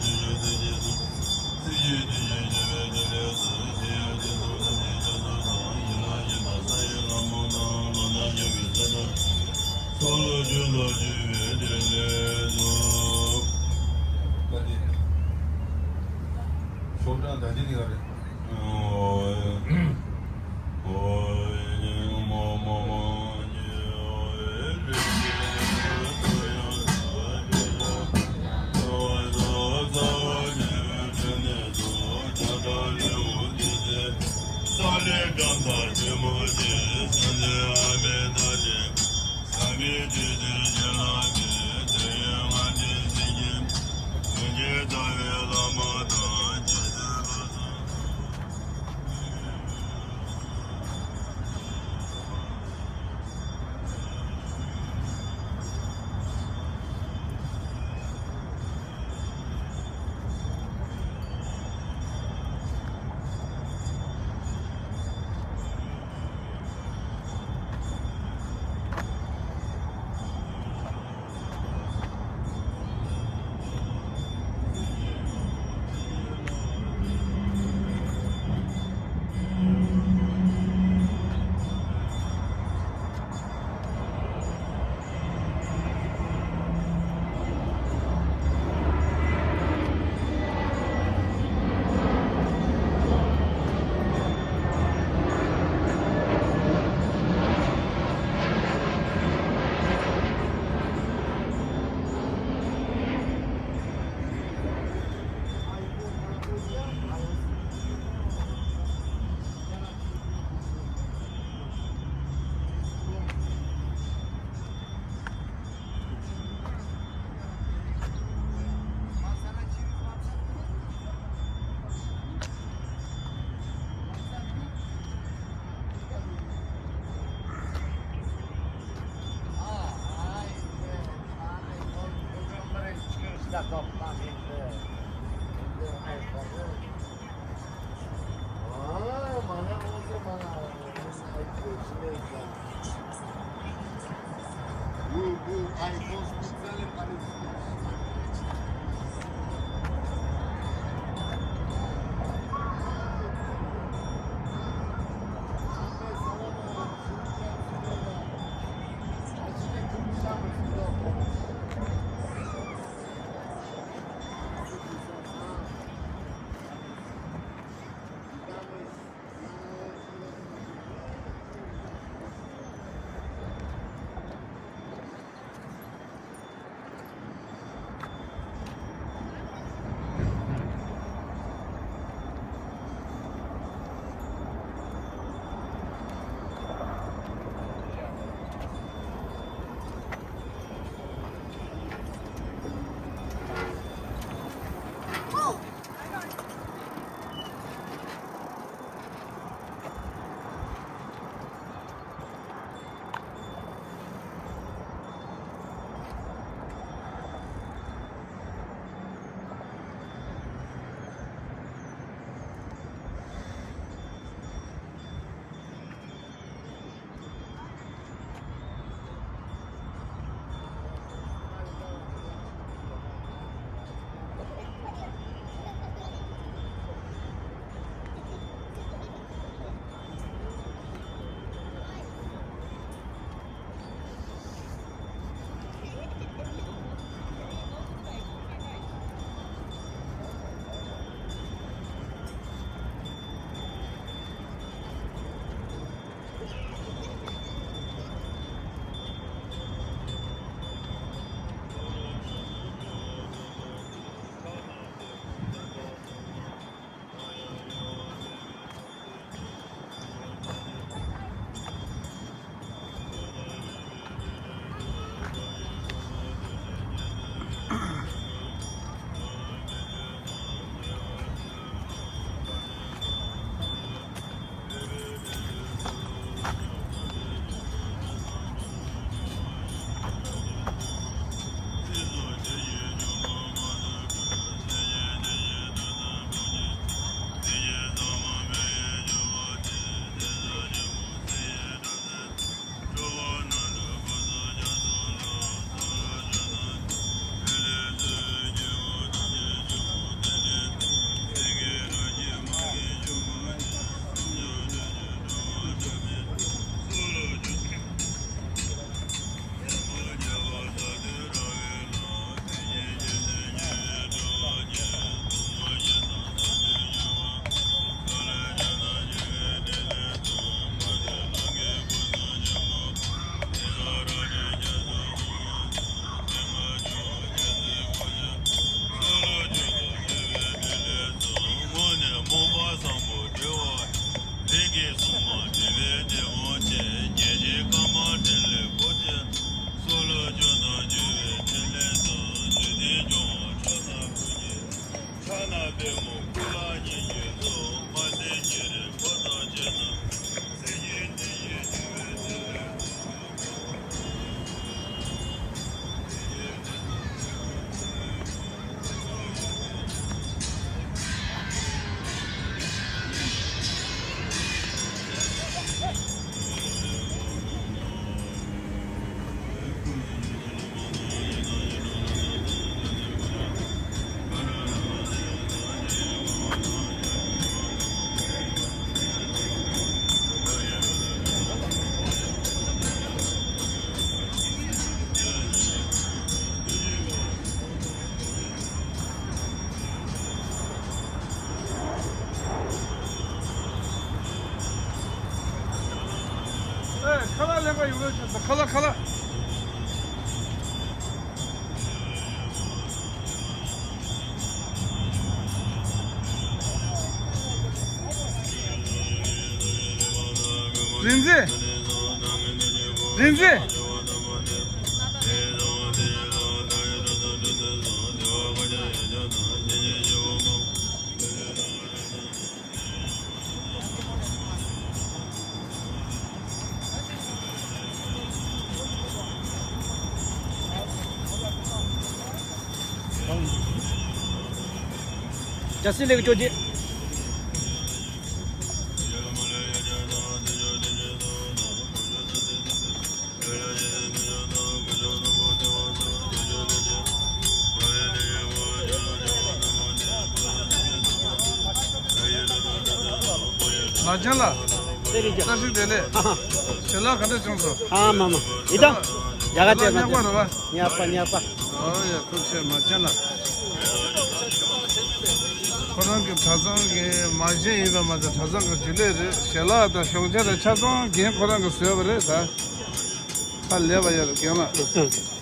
སྲས་ཀྱི་གཟུངས། སེམས་ཅན་བདེ་སྐྱིད་སྤྱོད་པའི་ཕྲིན་ལས་སྩོལ། ཞི་ཡང་སྤྱི་གཙུག་ཐམས་ཅད་སྐྱབས་སུ་མཆི། ཡི་ལ་ཞེན་དང་ས་ཡི་ལྷ་མོ་དང་། ལོ་ན་ཆེན་པོའི་སྲས་དང་། ཚོགས་ལ་ཆོས་ལ་སྤྱོད་པའི་ཕྲིན་ལས་སྩོལ། ད་དེ། ཤོག་གྲངས་ད་དེ་ནི་ག་རེ། ཀྱེ་སྲུང་མ་བྲེ་བའི་བྲེ་བོ་ཆེ། ཉེ་ཞི་ཀ་མ་ཏྲི་ལི་གོ་ཆེ། སོ་ལོ་ཇོ་ན་ཇོ་བའི་ཕྲིན་ལས་སུ། ཇོ་ཏི་ཇོ་བོ་ཁྲོ་ན་ཀུ་ཅི། ཕྱག་ན་པདྨོ་སྐུ་ལ་ཉེ་ཞི་སོ། མ་སེ་ཉེ་རེ་ཕོ་ཐོ་ཆེ་ན། སེ་ཉེ་ཏི་ཡེ་ཇོ་བའི་ཕྲིན་ལས་སུ། ཁ་ལག་ལེན་པ་ཡོང་རོགས་བྱེད་དང་། ཁ་ལག་ཁ་ལག་རིན་འཛིན། རིན་འཛིན། ཅ་སི་ལེགས་ཅོ་ཅེ། ལགས་ཅན་ལགས། བཀྲ་ཤིས་བདེ་ལེགས། ཞལ་ལག་ག་འདྲ་བྱུང་སོང་། ཨ་མ་མ། ཡི་དམ། རྒྱ་གར་ཞལ་ལག་ཉག་པ་རེད་བ། ཉག་པ་ཉག་པ། ཨོ་ཡ། ཐུགས་རྗེ་ཆེ་ལགས་ཅན་ལགས། ཁོ་རང་གི་གྲྭ་ཚང་གི་མ་བྱན་ཡིན་པ་མ་ཟད། གྲྭ་ཚང་གི་རྒྱུན་ལས་རེད། ཞལ་ལག་དང་ཞོགས་ཇ་དང་ཆ་ཚང་རྒན་ཁོ་རང་གིས་བཟོས་པ་རེད་ད། ཧ་ལས་པ་ཡོད་རྒན་ལགས།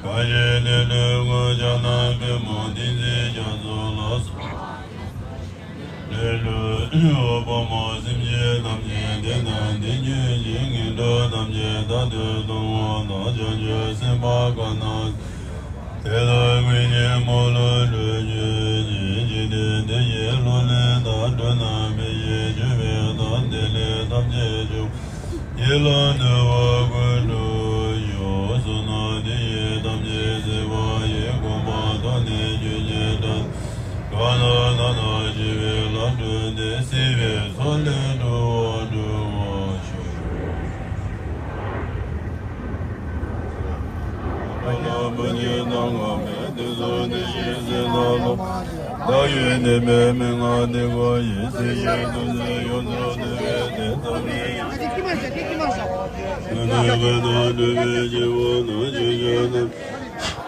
གང་ཞིག་ལེ་ལོའི་ངུ་ཅག་རྣམས། པདྨོ་ཏིང་འཛིན་རྒྱ་མཚོ་ལ་སོགས། ལེ་ལོའི་དཔའ་མོ་སེམས་ཅན་ཐམས་ཅད། བདེ་དང་ལྡན་གྱུར་ཅིག་ངན་འགྲོ་ཐམས་ཅད་རྟག་ཏུ་སྟོང་པ་དང་། བྱང་ཆུབ་སེམས་དཔའ་གང་རྣམས། དེ་དག་ཀུན་གྱི་དམུས་ལོང་འཁྲུགས་གྱུར་ཅིག་འཇིག་རྟེན་འདི་ཡི་གློ་ལས་བཏང་། འགྲོ་རྣམས་ཕན་ཕྱིར་སྤྱོད་པའི་དོན། དེ་ལས་ཐམས་ཅད་བྱུང་། ཡིད་ལ་གནོད་པ་ཀུན་སེལ་ཞིང་། བསོད་ནམས་འདི་ཡིས་ཐམས་ཅད་གཟིགས་པ་ཡི། གོམ་པ་བཏུད་ནས་ཆོས་ཀྱི་སྒྲ། གང་རྣམས་ན་ན་ཞི་བའི་ལམ་བསྒྲུབས་ཏེ། སྲིད་པའི་མཚོ་ལས་འགྲོ་བ་སྒྲོལ་བར་ཤོག། བདག་ཡི་གནས་མེད་མན་ངག་འདི་ཀུན་ཡིད། སྲིད་ཞིའི་སྡུག་བསྔལ་ཡོངས་སུ་བཟློག་པའི་དེ། ཐོབ་པའི་ཡང་ན་སྐྱེ་བོ་རྣམས། ཆོས་ཀྱི་དབྱིངས་ལས་ལྡན་པ། ཆེས་དྲན་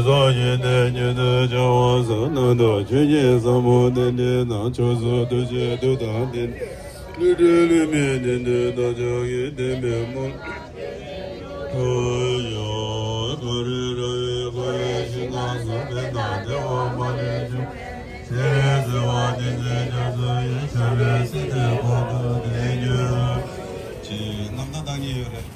གསོ་ཞིག་སྟེ་ཉིད་དུ་བྱ་བ་བསམ་རྣམ་དག་ཆོས་ཀྱི་ཟབ་མོ་རྟེན་འབྲེལ་དང་། ཕྱོགས་སུ་གདུལ་བྱའི་མཐུ་དང་ལྡན། བསླུ་བྲིད་བསླུ་མེད་བདེན་མཐུ་རྟགས་ཆོས་ཀྱི་བསྟན་པའི་མུ། ཡང་གངས་རི་ར་བས་བསྐོར་བའི་ཞིང་ཁམས་སུ། ཕན་དང་བདེ་བ་མ་ལུས་འབྱུང་། སྤྱན་རས་གཟིགས་དབང་བསྟན་འཛིན་རྒྱ་མཚོ་ཡི། ཆར་པའི་སྲིད་མཐའི་བར་དུ་བརྟན་གྱུར་ཅིག་རྣམ་ཐར་བཏང་གི་ཡོད་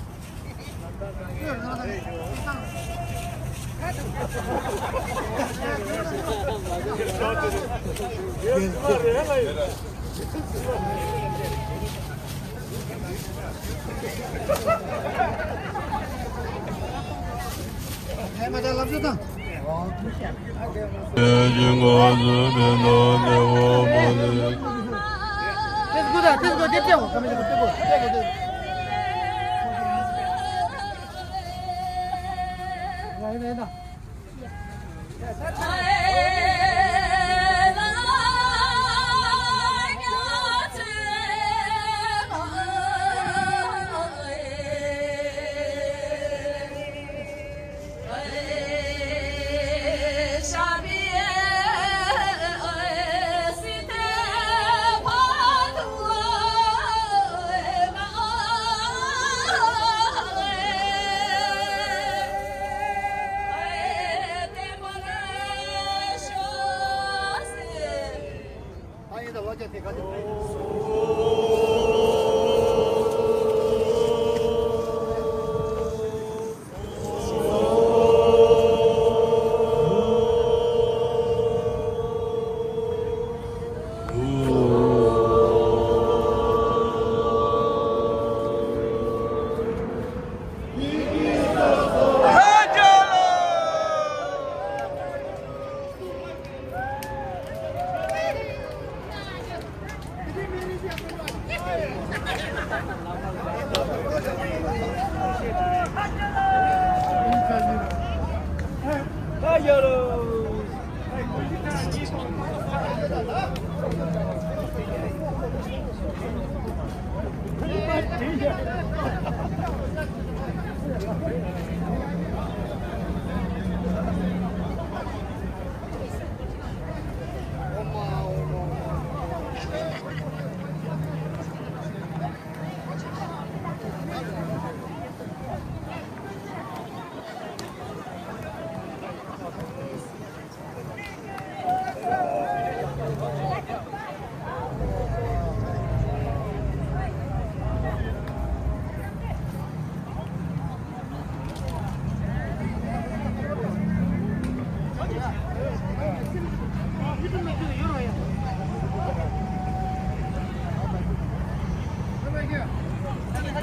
རེད།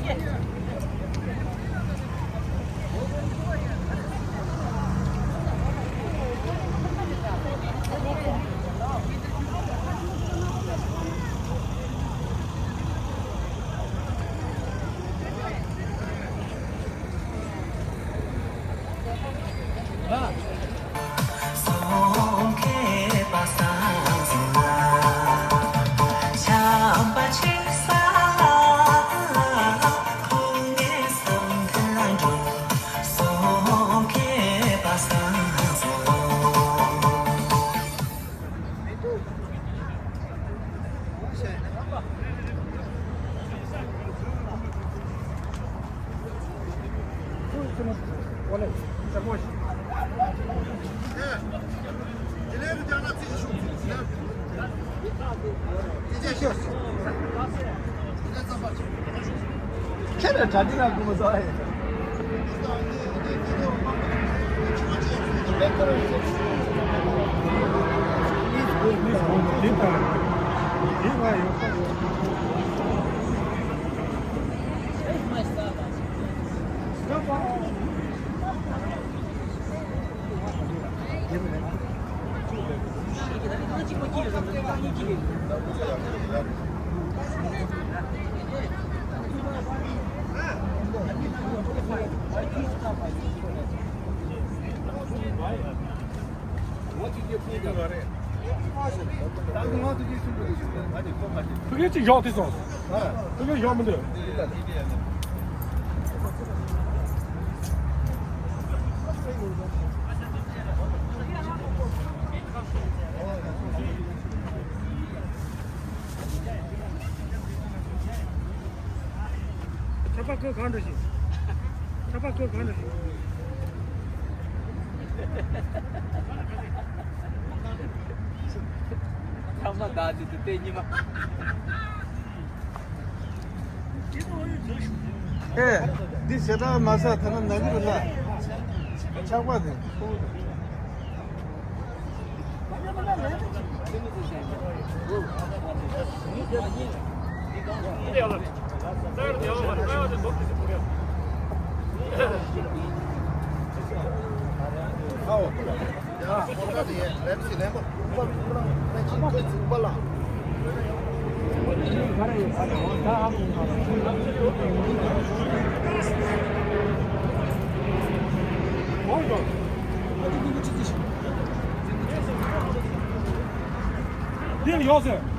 ཁྱེད་ལ་གྲ་སྒྲིག་ལ་དགོངས་པ་བཞེས། ཕ་གི་གཅིག་བཞག་དེ་སོང་། ཕ་གི་བཞག་མི་འདུག་ཆར་པ་ཁོས་གང་འགྲོ་ཞིག་ཆར་པ་ཁོས་གང་འགྲོ་ཞིག་ཚང་མ་བདག་ཅིག་ཏུ་བལྟས་ཉི་མ། ཨེ། འདི་ཞེ་དྲག་མ་ཟ་ཐ་ན་ན་གི་རུ་ལ། ཆག་པ་དེ། འདིར་ཡོད་ཟེར།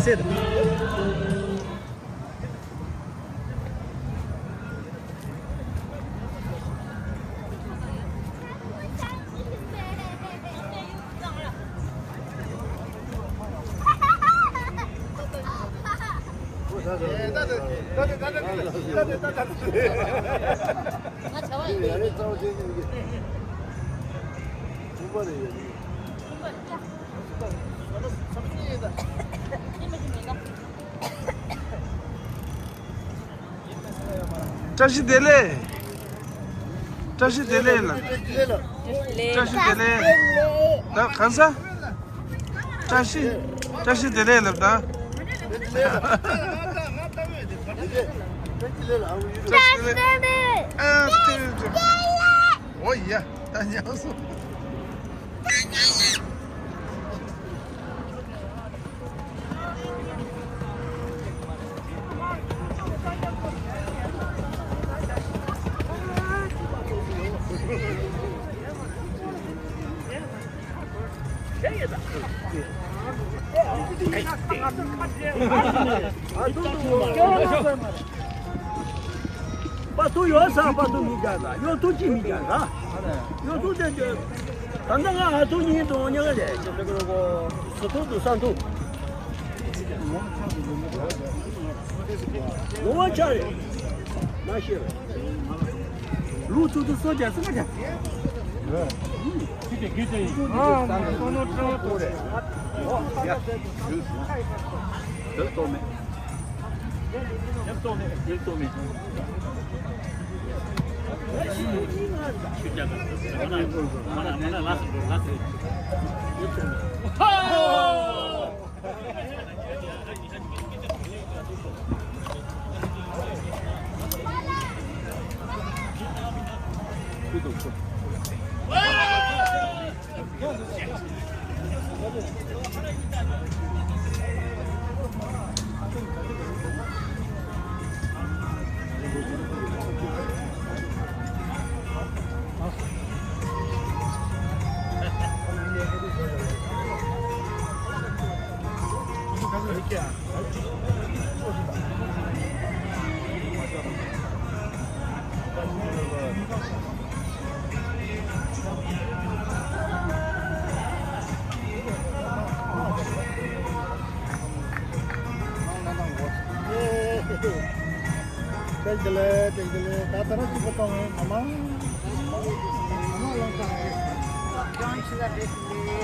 སེ་ར། བཀྲ་ཤིས་བདེ་ལེགས། བཀྲ་ཤིས་བདེ་ལེགས་ལ། བཀྲ་ཤིས་བདེ་ལེགས། ད་གང་ས། བཀྲ་ཤིས། བཀྲ་ཤིས་བདེ་ལེགས་ལབ་ད། བཀྲ་ཤིས་བདེ་ལེགས། ཨ་ཁུ། འོ་ཡ། ད་ཉལ་སོང་། པ་ཏུ་ཡོད་ས་པ་ཏུ་མི་རྒྱག་ས། ཡོད་ཏུ་ཅི་མི་རྒྱག་ས། ཡོད་ཏུ་དེ་དེ། ད་ལྟ་ང་ཨ་ཏུ་གཉིས་དང་ཉལ་རེད། སུ་ཏུ་དུ་ས་ཏུ། ལོ་བ་ཆ་རེད། མ་ཤེས་རེད། ལུག་ཏུ་ཏུ་སོ་རྒྱ་སི་མ་རྒྱ། ཏེག་ཏེ་ལེ། ཏེག་ཏེ་ལེ། ད་ད་ར་ཅིག་ག་ཏོང་ངེ་མ་མ་མ་ལོང་ཏང་ངེ་ཅང་ཆི་ལ་ཏེག་ཏེ་ལེ།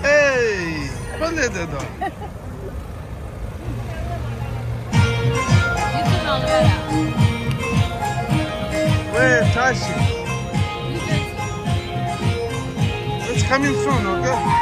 ཨེ། ཁོ་ལས་དེ་དང་། Where is Tashi? It's coming soon, okay?